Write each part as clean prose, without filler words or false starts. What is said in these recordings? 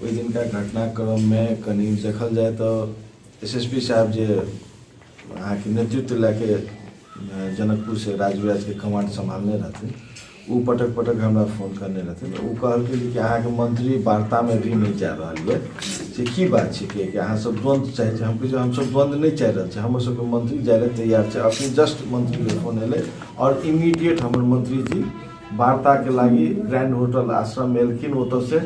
ओहि दिनका घटनाक्रममे कनि देखल जाय तऽ एस एस पी साहब जे अहाँके नेतृत्व लए के जनकपुरसँ राजविराजके कमांड सम्हालने रहथिन, ओ पटक पटक हमरा फोन करने रहथिन। ओ कहलखिन जे कि अहाँके मंत्री वार्तामे भी नहि जा रहल यऽ, से की बात छै? कि अहाँ सब द्वन्द्व चाहै छी? हम कहै छी, हमसब द्वन्द्व नहि चाहि रहल छी, हमर सबके मंत्री जाय लए तैयार छै। अखनी जस्ट मंत्रीके फोन एलै आओर इमीडिएट हमर मंत्रीजी वार्ताके लागि ग्रैंड होटल आश्रम एलखिन ओतऽसँ,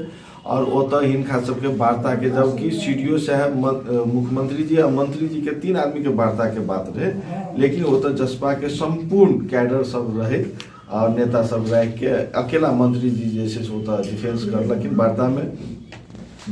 आओर ओतऽ हिनका सबके वार्ताके, जबकि सी डी ओ साहेब, मुख्यमंत्री जी आ मंत्री जी के 3 आदमीके वार्ताके बात रहै, लेकिन ओतऽ जसपाके सम्पूर्ण कैडर सब रहै आओर नेता सब राखिके अकेला मंत्री जी जे छै से ओतऽ डिफेंस करलखिन। वार्तामे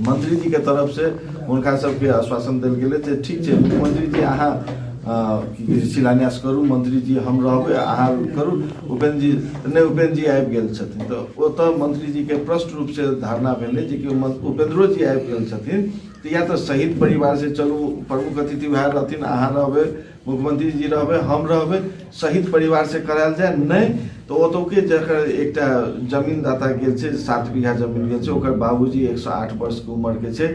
मंत्री जी के तरफ से हुनका सबके आश्वासन देल गेलै जे ठीक छै मुख्यमंत्री जी, अहाँ की कहै छै, शिलान्यास करू, मंत्री जी हम रहबै, अहाँ करू। उपेन्द्र जी नहि, उपेन्द्र जी आबि गेल छथिन। तऽ ओतऽ मंत्री जी के स्पष्ट रूप से धारणा भेलै जे कि उपेन्द्रो जी आबि गेल छथिन तऽ या तऽ शहीद परिवार से चलू, प्रमुख अतिथि वएह रहथिन, अहाँ रहबै, मुख्यमंत्री जी रहबै, हम रहबै, शहीद परिवार से करायल जाय। नहि तऽ ओतौके जकर एकटा जमीनदाता गेल छै, 7 बीघा जमीन गेल छै, ओकर बाबूजी 108 वर्षके उमरके छै,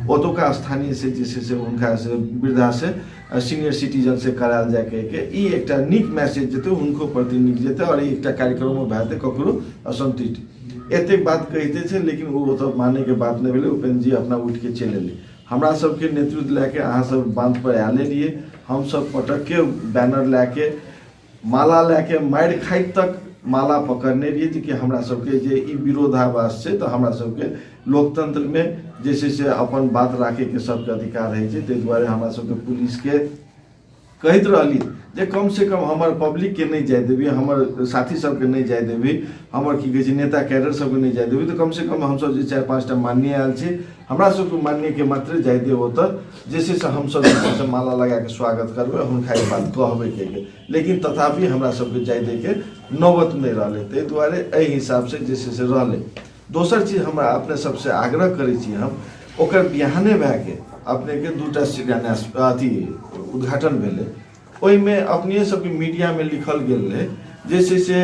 ओतौका स्थानीय से जे छै से हुनका से वृद्धा से सीनियर सिटीजन से करायल जाय कहिके ई एकटा नीक मैसेज जेतै, हुनको प्रति नीक जेतै आओर ई एकटा कार्यक्रमो भए जेतै, ककरो असन्तुष्ट। एतेक बात कहिते छै, लेकिन ओ ओतऽ मानैके बात नहि भेलै। उपेन्द्र जी अपना उठिके चलि एलै। हमरा सबके नेतृत्व लए के अहाँ सब बांध पर आयले रहियै, हमसब पटकके बैनर लए के, माला लए के, मारि खाइत तक माला पकड़ने रहियै जे कि हमरा सबके जे ई विरोधाभास छै तऽ हमरा सबके लोकतंत्रमे जे छै से अपन बात राखैके सबके अधिकार होइ छै। ताहि दुआरे हमरा सबके पुलिसके कहैत रहली जे कम से कम हमर पब्लिकके नहि जाय देबी, हमर साथी सबके नहि जाय देबी, हमर की कहै छै नेता कैडर सबके नहि जाय देबी, तऽ कम से कम हमसब जे 4-5 टा माननीय आयल छी, हमरा सबके माननीयके मात्रे जाय देब ओतऽ, जे छै से हमसब जे छै से माला लगाके स्वागत करबै, हुनका ई बात कहबै कहिके। लेकिन तथापि हमरा सबके जाय दैके नौबत नहि रहलै, ताहि दुआरे एहि हिसाबसँ जे छै से रहलै। दोसर चीज हमरा अपने सबसँ आग्रह करै छी हम, ओकर बिहाने भए के अपनेके 2टा शिलान्यास अथी उद्घाटन भेलै, ओहिमे अपने सबके मीडियामे लिखल गेल रहै जे छै से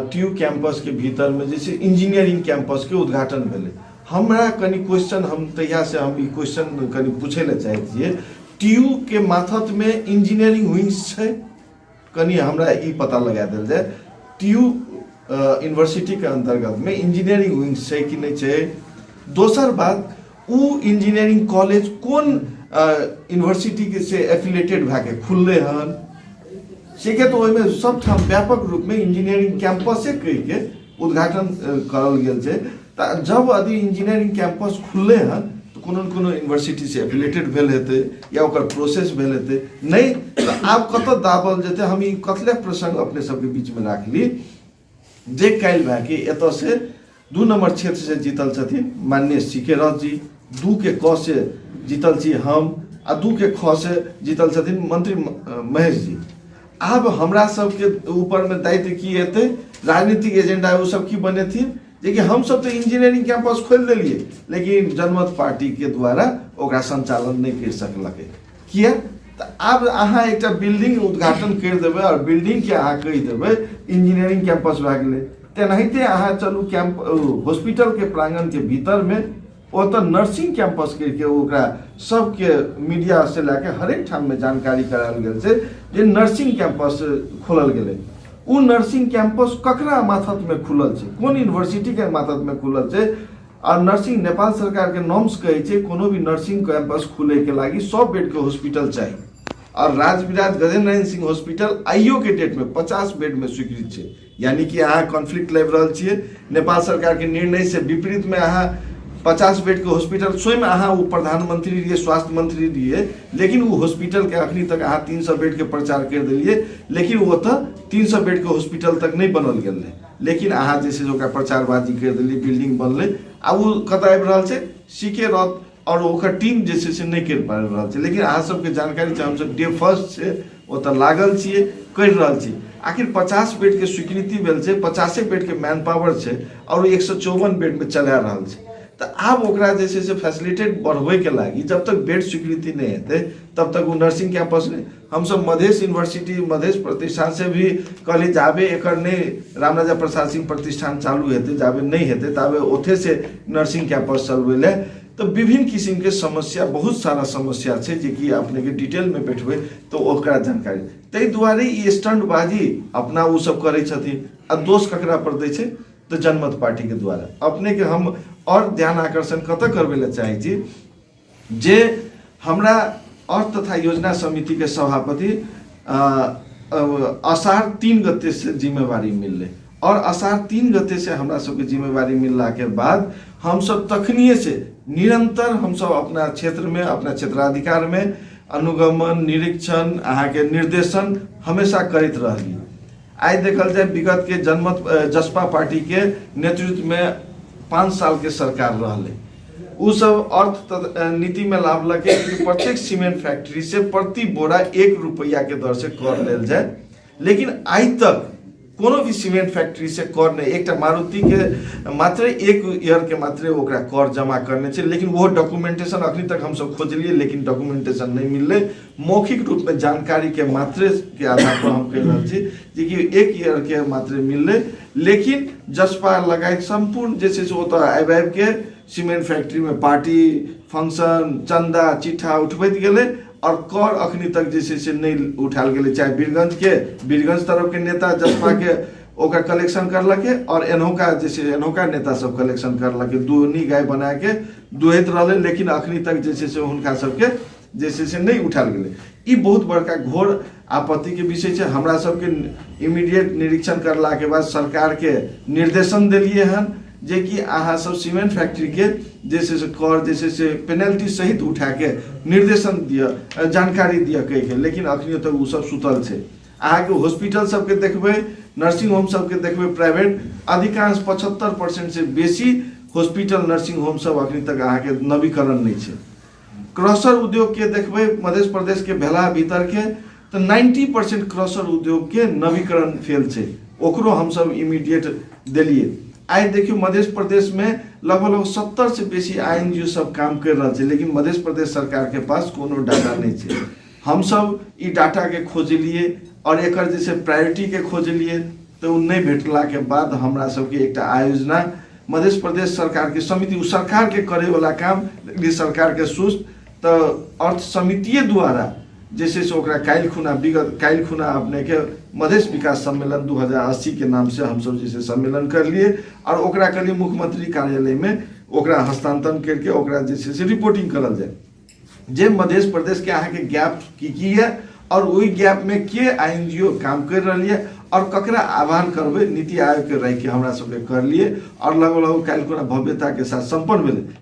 टी यू कैंपसके भीतरमे जे छै इंजीनियरिंग कैंपसके उद्घाटन भेलै। हमरा कनि क्वेश्चन, हम तहियासँ हम ई क्वेश्चन कनि पूछै लए चाहै छियै, टी यू के माथतमे इंजीनियरिंग विंग्स छै? कनि हमरा ई पता लगा देल जाय, टी यू यूनिवर्सिटीके अन्तर्गतमे इंजीनियरिंग विंग्स छै कि नहि छै? दोसर बात, ओ इंजीनियरिंग कॉलेज कोन यूनिवर्सिटीके से एफिलेटेड भए के खुललै हन? से के तऽ ओहिमे सबठाम व्यापक रूपमे इंजीनियरिंग कैंपसे कहिके उद्घाटन करल गेल छै। तऽ जब यदि इंजीनियरिंग कैंपस खुललै हन तऽ कोनो ने कोनो यूनिवर्सिटीसँ एफिलेटेड भेल हेतै या ओकर प्रोसेस भेल हेतै। नहि तऽ आब कतऽ दाबल जेतै? हम ई कथले प्रसंग अपने सबके बीचमे राखली जे काल्हि भए के एतऽ से 2 नंबर क्षेत्र से जीतल छथिन माननीय सी के रथ जी, 2 के क से जीतल छी हम, आ 2 के ख से जीतल छथिन मंत्री महेश जी। आब हमरा सबके ऊपर में दायित्व की एतै, राजनीतिक एजेंडा ओ सब की बनेथिन जे कि हम सब तऽ इंजीनियरिंग कैंपस खोलि देलियै, लेकिन जनमत पार्टी के द्वारा ओकरा संचालन नहि करि सकलकै, किया? तऽ आब अहाँ एकटा बिल्डिंग उद्घाटन करि देबै आओर बिल्डिंग के अहाँ कहि देबै इंजीनियरिंग कैंपस भए गेलै, तेनाहिते अहाँ चलू कैंप हॉस्पिटल के प्रांगण के भीतर में ओतऽ नर्सिंग कैंपस करिके ओकरा सबके मीडिया से लए के हरेक ठाममे जानकारी करायल गेल छै जे नर्सिंग कैंपस खोलल गेलै। ओ नर्सिंग कैंपस ककरा माथतमे खुलल छै, कोन यूनिवर्सिटीके माथतमे खुलल छै? आ नर्सिंग नेपाल सरकारके नॉर्म्स कहै छै कोनो भी नर्सिंग कैंपस खुलैके लागि 100 बेडके हॉस्पिटल चाही, आओर राजविराज गजेन्द्र नारायण सिंह हॉस्पिटल आइयो के डेटमे 50 बेडमे स्वीकृत छै। यानी कि अहाँ कॉन्फ्लिक्ट लाबि रहल छियै, नेपाल सरकारके निर्णय से विपरीतमे अहाँ 50 बेडके हॉस्पिटल, स्वयं अहाँ ओ प्रधानमंत्री रहियै, स्वास्थ्य मंत्री रहियै, लेकिन ओ हॉस्पिटलके अखनी तक अहाँ 300 बेडके प्रचार करि देलियै, लेकिन ओतऽ 300 बेडके हॉस्पिटल तक नहि बनल गेल रहै, लेकिन अहाँ जे छै से ओकरा प्रचारबाजी करि देलियै, बिल्डिंग बनलै। आ ओ कतऽ आबि रहल छै? सी के रथ आओर ओकर टीम जे छै से नहि करि पाबि रहल छै। लेकिन अहाँ सबके जानकारी छै, हमसब डे फर्स्ट से ओतऽ लागल छियै, करि रहल छी। आखिर 50 बेडके स्वीकृति भेल छै, 50 बेडके मैन पावर छै आओर 154 बेडमे चला रहल छै, तऽ आब ओकरा जे छै से फैसिलिटेट बढ़बैके लागि जब तक बेड स्वीकृति नहि हेतै तब तक ओ नर्सिंग कैंपस नहि। हमसब मधेश यूनिवर्सिटी मधेश प्रतिष्ठान से भी कहली जाबे एकर नहि रामराजा प्रसाद सिंह प्रतिष्ठान चालू हेतै, जाबे नहि हेतै ताबे ओथे से नर्सिंग कैंपस चलबै लए। तऽ विभिन्न किसिमके समस्या, बहुत सारा समस्या छै जेकि अपनेके डिटेलमे बैठबै तऽ ओकरा जानकारी। ताहि दुआरे ई स्टंटबाजी अपना ओ सब करै छथिन आ दोष ककरा पर दै छै तऽ जनमत पार्टीके द्वारा। अपनेके हम आओर ध्यान आकर्षण कतऽ करबै लए चाहै छी जे हमरा अर्थ तथा योजना समितिके सभापति अषाढ़ 3 गते से जिम्मेवारी मिललै और अषाढ़ 3 गते से हमरा सबके जिम्मेवारी मिललाके बाद हमसब तखनिए से निरंतर हमसब अपना क्षेत्रमे अपना क्षेत्राधिकारमे अनुगमन निरीक्षण अहाँके निर्देशन हमेशा करैत रहली। आइ देखल जाय विगत के जनमत जसपा पार्टी के नेतृत्व में 5 साल के सरकार रहलै, उ सब अर्थ नीति में लाभलकै कि प्रत्येक सीमेंट फैक्ट्री से प्रति बोरा 1 रुपया के दर से कर लेल जाए, लेकिन आइ तक कोनो भी सीमेंट फैक्ट्री से कर नहीं, एकटा मारुति के मात्र 1 ईयर के मात्र ओकरा कर जमा करने छै, लेकिन वो डॉक्यूमेंटेशन अखनी तक हमसब खोजलिए लेकिन डॉक्यूमेंटेशन नहीं मिललै। मौखिक रूप में जानकारी के मात्रे के आधार पर हम कहि रहल छी जे कि 1 ईयर के मात्रे मिललै, लेकिन जसपा लगायत सम्पूर्ण जे छै से ओतऽ आबि आबि के सीमेंट फैक्ट्री में पार्टी फंक्शन चंदा चिट्ठा उठबैत गेलै और कर अखनी तक जे छै से नहि उठायल गेलै। चाहे बीरगंज तरफ के नेता जसपा के ओकरा कलेक्शन करलकै और एनहुका जे छै एनहुका नेता सब कलेक्शन करलकै, दुहनी गाय बना के दुहैत रहलै, लेकिन अखनी तक जे छै से हुनका सबके जे छै से नहि उठायल गेलै। ई बहुत बड़का घोर आपत्तिके विषय छै। हमरा सबके इमीडिएट निरीक्षण करलाके बाद सरकारके निर्देशन देलियै हन जेकि अहाँ सब सीमेंट फैक्ट्रीके जे छै से कर जे छै से पेनल्टी सहित उठाके निर्देशन दिअ, जानकारी दिअ कहिके, लेकिन अखनियो तक ओ सब सुतल छै। अहाँके हॉस्पिटल सबके देखबै, नर्सिंग होम सबके देखबै, प्राइवेट अधिकांश 75% से बेसी हॉस्पिटल नर्सिंग होम सब अखनी तक अहाँके नवीकरण नहि छै। क्रसर उद्योग के देखबै मध्य प्रदेश के भेला भीतर के तऽ 90% क्रसर उद्योग के नवीकरण फेल छै, ओकरो हमसब इमीडिएट देलियै। आइ देखियौ मध्य प्रदेश में लगभग लगभग 70 से बेसी I N G ओ सब काम कर रहल छै, लेकिन मध्य प्रदेश सरकार के पास कोनो डाटा नहि छै। हमसब ई डाटा के खोजलियै और एकर जे छै प्रायोरिटी के खोजलियै तऽ ओ नहि भेटला के बाद हमरा सबके एकटा आयोजना मध्य प्रदेश सरकार के समिति, ओ सरकार के करे वाला काम, लेकिन सरकार के सुस्त तऽ अर्थ समितिये द्वारा जे छै से ओकरा काल्हि खुना विगत काल्हि खुना अपने के मधेश विकास सम्मेलन 2080 के नाम से हमसब जे छै सम्मेलन करलिए और ओकरा कहलिए मुख्यमंत्री कार्यालय में ओकरा हस्तांतरण करके ओकरा जे छै से रिपोर्टिंग करल जाए जे मध्य प्रदेश के अहाँके गैप की की है और ओहि गैप में के I N G ओ काम कर रही है और ककरा आह्वान करबै, नीति आयोग के राखि के हमरा सबके करलिए और लगभग लगभग काल्हि खुना भव्यता के साथ सम्पन्न भेलै।